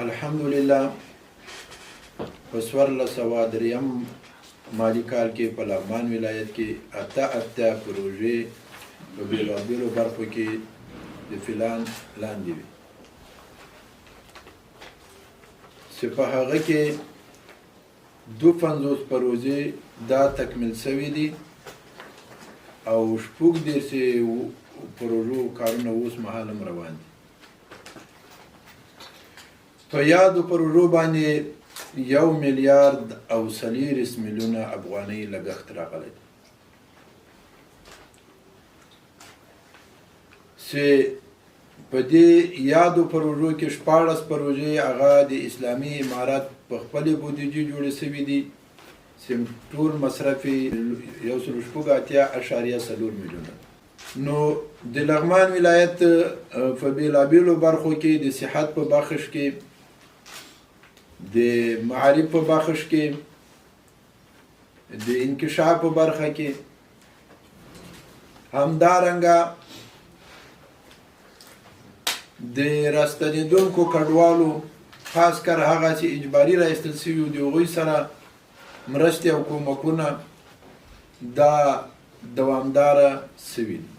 الحمدلله په 1403 مالي کال کې په لغمان ولایت کې 88 پروژې په بېلابېلو برخو کې د پلان لاندې وي، چې په هغه کې 52 پروژې دا تکمیل شوې دي او 36 پروژو کارونه اوس مهال هم روان دي. په یادو پروژو باندې 1 میلیارد او 40 میلیونه افغانۍ لګښت راغلی دی، چې په دې یادو پروژو کې 16 پروژې هغه د اسلامي امارت په خپلې بودیجې جوړې شوې دي، چې ټول مصرف یې 186.4 میلیونه. نو د لغمان ولایت په بېلابېلو برخو کې د صحت په بخش کې، د معارف په بخش کې، د انکشاف په برخه کې، همدارنګه د راستنېدونکو کډوالو، خاص کر هغه چې اجباري را ایستل شوي، د هغوی سره مرستې او کومکونه دا دوامداره سوي دي.